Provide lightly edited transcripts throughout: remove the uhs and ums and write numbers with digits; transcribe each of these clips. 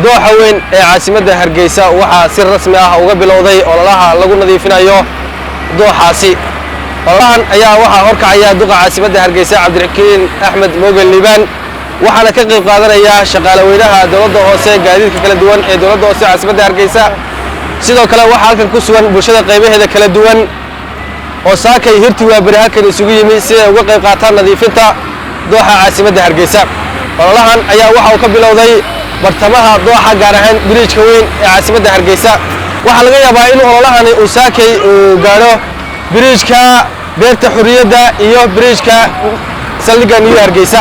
Dooxa weyn ee caasimadda Hargeysa waxaa si rasmi ah uga bilowday ololaha lagu nadiifinayo dooxaasi. Ololahan ayaa waxaa horkacaya duqa caasimadda Hargeysa, Cabdirakiin Axmed Mogel Liibaan, waxaana ka qayb qaadanaya shaqaale weynaha dowladda hoose, gaadiidka kala duwan ee dowladda hoose caasimadda Hargeysa. Sidoo kale waxaa halkan ku sugan bulshada qaybaheeda kala duwan oo saakay hirti waaberi halkan isugu yimi si ay uga qayb qaataan nadiifinta dooxa caasimadda Hargeysa. Ololahan ayaa waxa uu ka bilowday bartamaha dooxa, gaar ahaan biriijka weyn ee caasimadda Hargeysa. Waxaa laga yaabaa in ololahani uu saakay uu gaadho biriijka Beerta Xurriyadda iyo biriijka saldhigga New Hargeysa.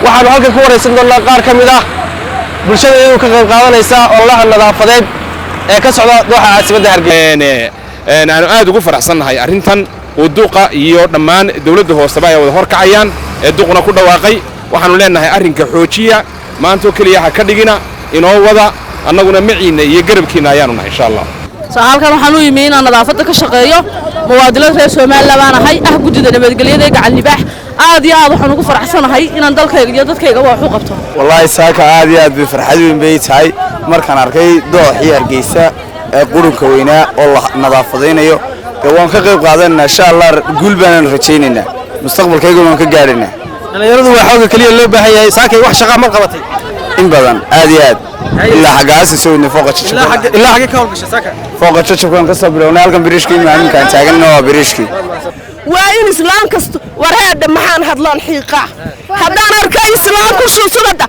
Waxaanu halkan ku waraysan doonnaa qaar ka mid ah bulshada iyadu ka qayb qaadanaysa ololaha nadaafadeed ee ka socda dooxa caasimadda Hargeysa. Aanu aad ugu faraxsannahay arrintan uu duqa iyo dhammaan dawladda hooseba ay wada horkacayaan ee duquna ku dhawaaqay. Waxaanu leenahay, arrinka xoojiya, maantoo keliya ha ka dhigina, inoo wada, annaguna maciinna iyo garabkiinna ayaanu nahay, insha Allah. Halkan waxaan u yimi inaan nadaafadda ka shaqeeyo. Muwaadinada reer Somaliland baan ahay, ah guddida nabadgelyada ee Gacan Libaax. Aad iyo aad waxaan ugu faraxsanahay inaan dalkayga iyo dadkayga wax u qabto. Wallaahi saaka aad iyo aad bay farxad weyn bay tahay markaan arkay dooxii Hargeysa ee qurunka weynaa oo la nadaafadaynayo. Dee waan ka qayb qaadanayna, insha Allah guul baanaan rajaynaynaa, mustaqbalkayguna waan ka gaadhaynaa. Dhallinyaradu waa xooga keliya loo baahan yahay. Saakay wax shaqaa ma qabatay? In badan, aad iyo aad, ilaa xaggaasi soo wadnay, fooqa Jajabka. Ilaa xaggee ka howlgashay saaka? Fooqa Jajabkaan ka soo bilownay, halkan biriishkii maaminkaan taaganna waa biriishkii. Waa in islaam kasto warheedha maxaan hadlaan xiiqaa haddaan arko islaam ku shubsubada,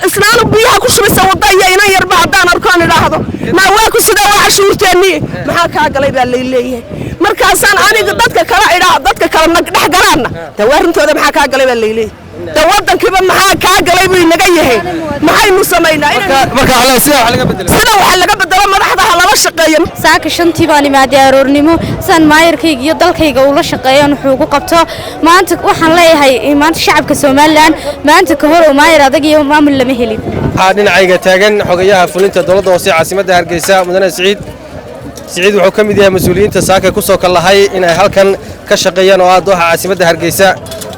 islaanu biyaha ku shubaysa wadda iyo inan yarba haddaan arkoon idhaahdo, "Maa waa ku sidaa, waa cashuurteennii, maxaa kaa galay?" baa lay leeyahay. Markaasaan aniga dadka kala idhaa, dadka kala nag dhex galaanna, de waa arrintooda, "Maxaa kaa galay?" baa lay leeyahay. De waddankiiba maxaa kaa galay buu inaga yahay. Maxaynu samaynaa? Marka waxaa sida wax laga bedelo. Sida waxa laga bedelo, madaxda ha lala shaqeeyo. Saaka 5tii baan imaaday aroornimo saan maayarkayga iyo dalkayga ula shaqeeyan wuxuu ugu qabto. Maanta waxaan leeyahay, maanta shacabka Somaliland maanta ka hor oo maayar adag iyo maamul lama helin. Waxaa dhinacayga taagan xogayaha fulinta dowladda hoose caasimadda Hargeysa, mudane Siciid. Siciid wuxuu ka mid yahay mas-uuliyiinta saaka ku soo kallahay inay halkan ka shaqeeyaan oo ah dooxa caasimadda Hargeysa.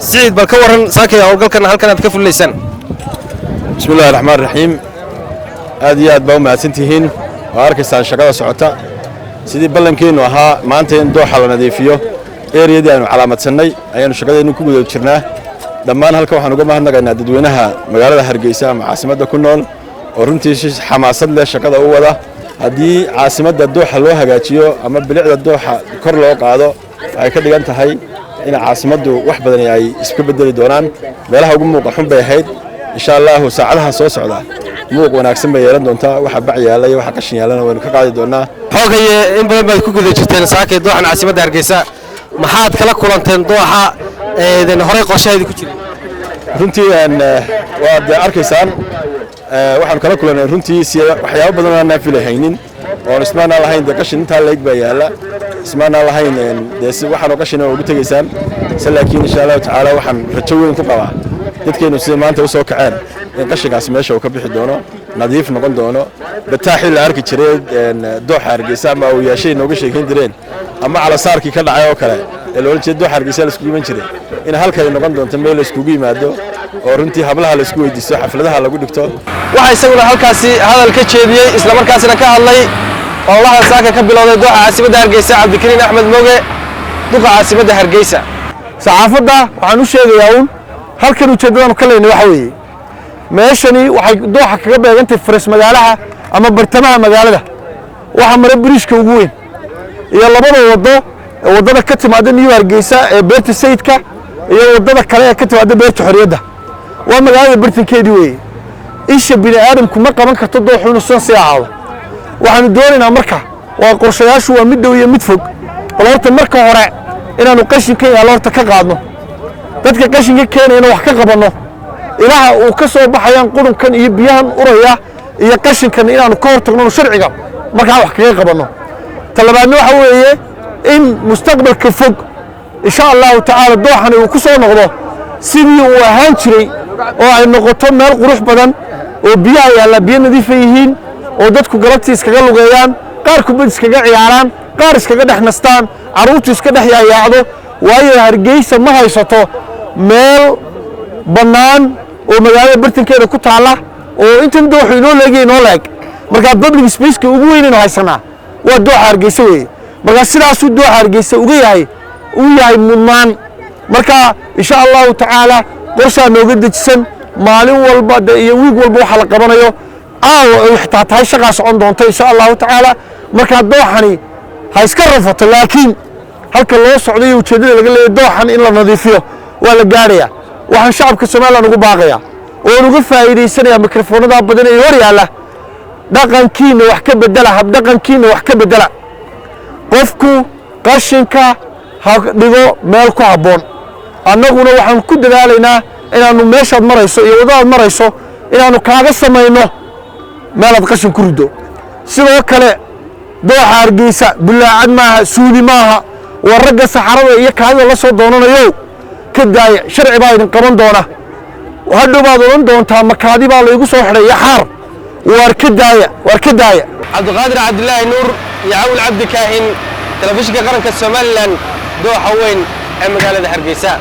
Siciid, bal ka warran saakay howlgalkan halkan aad ka fulilaysaan? Bismi illahi raxmaan raxiim. Aad iyo aad baa u mahadsantihiin. Waa arkaysaan shaqada socota. Sidii ballankeennu ahaa, maanta in dooxa la nadiifiyo, eriyadii aynu calaamadsanay ayaannu shaqadeennu ku guda jirnaa. Dhammaan halkan waxaan uga mahadnaqaynaa dadweynaha magaalada Hargeysa ama caasimadda ku nool oo runtii si xamaasad leh shaqada u wada. Haddii caasimadda dooxa loo hagaajiyo ama bilicda dooxa kor loo qaado, waxay ka dhigan tahay in caasimaddu wax badani ay iska bedeli doonaan. Meelaha ugu muuqa xun bay ahayd. Insha Allahu saacadaha soo socda muuq wanaagsan bay yeelan doontaa. Waxa bac yaalla iyo waxa qashin yaallana waynu ka qaadi doonaa. Xogaye, in badan baad ku guda jirteen saakay dooxan caasimadda Hargeysa. Maxaad kala kulanteen dooxa eedan horey qorshaheedii ku jiray? Runtii waad arkaysaan waxaanu kala kulannay runtii si waxyaabo badan oo aanaan filahaynin oon ismaanaan lahayn. Dee qashin intaa leeg baa yaalla, ismaanaan lahayn. Dee si waxaanoo qashina ugu tegaysaan se, laakiin insha Allahu tacaala waxaan rajo weyn ku qabaa dadkeennu sida maanta u soo kaceen in qashinkaasi meesha uu ka bixi doono, nadiif noqon doono. Bataaxii la arki jiray dooxa Hargeysa ama uu yeeshay nooga sheekayn jireen ama calasaarkii ka dhacay oo kale ee loola jeeda dooxa Hargeysa la iskugu iman jiray, in halkay noqon doonto meel la iskugu yimaado oo runtii hablaha la isku weydiisto, xafladaha lagu dhigto. Waxaa isaguna halkaasi hadal ka jeediyey, islamarkaasina ka hadlay ololaha saaka ka bilowday dooxa caasimadda Hargeysa, Cabdikariin Axmed Moge, duqa caasimadda Hargeysa. Saxaafadda waxaan u sheegayaa uun, halkan ujeeddadaanu ka leynay waxa weeye, meeshani waxay dooxa kaga beegantahay faras magaalaha ama bartamaha magaalada. Waxaa mara biriishka ugu weyn iyo labada waddo, waddada ka timaada New Hargeysa ee Beerta Sayidka iyo waddada kale ee ka timaada Beerta Xorriyadda. Waa magaalada bartankeedii weeye. Isha bini aadamku ma qaban karto dooxu inuu sidan sii ahaado. Waxaanu doonaynaa marka, waa qorshayaashu waa mid dhow iyo mid fog, bal horta marka hore inaanu qashinka yaalo horta ka qaadno, dadka qashinka keenayana wax ka qabanno, ilaha uu ka soo baxayaan qurunkan iyo biyahan uraya iyo qashinkan inaanu ka hortagno, sharciga markaa wax kaga qabanno. Talabaadna waxa weeye in mustaqbalka fog, insha Allahu tacaala, dooxani uu ku soo noqdo sidii uu ahaan jiray. Oo ay noqoto meel qurux badan oo biyaha yaalla biyo nadiifa yihiin, oo dadku galabtii iskaga lugeeyaan, qaar kubad iskaga ciyaaraan, qaar iskaga dhex nastaan, carruurtu iska dhex yaayaacdo. Waayo, Hargeysa ma haysato meel bannaan oo magaalada bartankeeda ku taalla oo intan dooxu inoo leegaya inoo leeg. Markaa public spaceka ugu weynaynu haysanaa waa dooxa Hargeysa weeye. Markaa sidaasuu dooxa Hargeysa uga yahay, uu yahay mudnaan. Marka insha Allahu tacaala qorshaa nooga dejisan maalin walba de iyo wiig walba waxa la qabanayo. Caawa ay xitaa tahay shaqaa socon doonta insha Allahu tacaala. Markaa dooxani ha iska rafato, laakiin halka loo socdo iyo ujeeddada laga leeyahy dooxan in la nadiifiyo waa la gaadhaya. Waxaan shacabka Somaliland ugu baaqaya oon uga faa'iidaysanaya mikrofoonada badan ee hor yaalla: dhaqankiina wax ka bedela, habdhaqankiina wax ka bedela. Qofku qashinka ha dhigo meel ku habboon. Annaguna waxaan ku dadaalaynaa inaannu meeshaad marayso iyo waddadaad marayso inaannu kaaga samayno meelaad qashin ku riddo. Sidoo kale dooxa Hargeysa bulaacad maaha, suuli maaha. Waa ragga saxarada iyo kaadida la soo doonanayo, ka daaya. Sharci baa idin qaban doona. Hadhow baad odhan doontaa makaadi baa laygu soo xidhay iyo xaar. Waar ka daaya, waar ka daaya. Cabdiqaadir Cabdilaahi Nuur iyo Cawil Cabdi Kaahin, Telefishinka Qaranka Somaliland, dooxa weyn ee magaalada Hargeysa.